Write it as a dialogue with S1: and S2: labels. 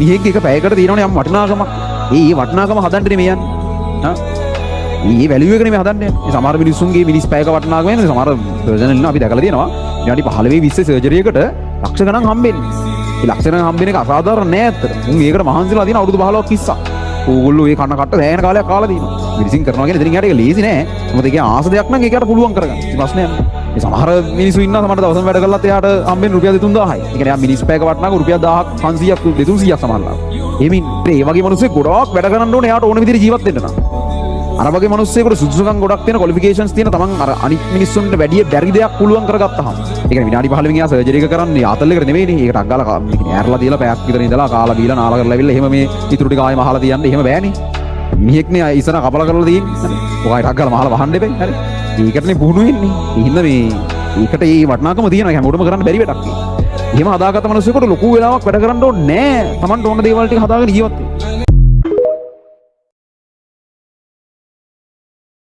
S1: මිනිහෙක්ගේ එක පැයකට තියෙනවනේ යම් වටිනාකමක්. ඒ ඒ වටිනාකම හදන්න නෙමෙයි යන්නේ. හා, ඒ වැලියු එක නෙමෙයි හදන්න යන්නේ. ඒ සමහර මිනිස්සුන්ගේ මිනිස් පැයක වටිනාකම වෙන සමහර සර්ජන් ඉන්නවා, අපි දැකලා තියෙනවා. විනාඩි 15 20 සර්ජරි එකට ලක්ෂ ගණන් හම්බෙන්නේ. ඒ ලක්ෂ ගණන් හම්බෙන එක අසාධාරණ නෑ ඇත්තට. උන් ඒකට මහන්සිලා තියෙන අවුරුදු 15ක් 20ක්. ඕගොල්ලෝ ඒ කන කට්ට සෑහෙන කාලයක් කාලා තියෙනවා. මෙඩිසින් කරනවා කියන්නේ එතනින් එහාට ඒක ලේසි නෑ. මොකද ඒක ආස දෙයක් නම් ඒකට පුළුවන් කරගන්න. ඉතින් ප්‍රශ්නයක් නෑ. මේ සමහර මිනිස්සු ඉන්නවා, සමහර දවසම වැඩ කරලත් එයාට හම්බෙන්නේ රුපියල් 2000යි. ඒ කියන්නේ එයා මිනිස් පැයක වටිනාකම රුපියල් 1000ක් 500ක් 200ක් සමහරවල්. එහෙම ඉන්නේ. ඒ වගේ මිනිස්සු ගොඩාක් වැඩ කරන්න ඕනේ එයාට ඕන විදිහට ජීවත් වෙන්න නම්. අර වගේ මිනිස්සුයෙකුට සුදුසුකම් ගොඩක් තියෙන, ක්වොලිෆිකේෂන්ස් තියෙන, තමන් අර අනිත් මිනිස්සුන්ට වැඩිය බැරි දෙයක් පුළුවන් කරගත්තාම. ඒ කියන්නේ විනාඩි 15කින් එයා සර්ජරි එක කරන්නේ ආතල් එකට නෙවෙයිනේ. ඒකට ටක් ගාලා මේ කියන්නේ ඇරලා තියලා පැයක් විතර ඉඳලා කාලා බීලා නාලා කරලා ඇවිල්ලා එහෙම මේ ඉතුරු ටික ආයෙ මහලා තියන්න එහෙම බෑනේ. මිනිහෙක්නේ ඉස්සර කපලා කරලා තියෙන්නේ. හරි. ඔය ටක් ගාලා මහලා වහන්න එපා. හරි. ඒකටනේ පුහුණු වෙන්නේ. ඒ හින්දා මේ ඒකට ඒ වටිනාකම තියෙනවා. හැමෝටම කරන්න බැරි වැඩක් ඒක. එහෙම හදාගත්ත මිනිස්සුෙකුට ලොකු වෙලාවක් වැඩ කරන්න ඕනේ නෑ. තමන්ට ඕන දේවල් ටික හදාගෙන ජීවත් වෙන්න.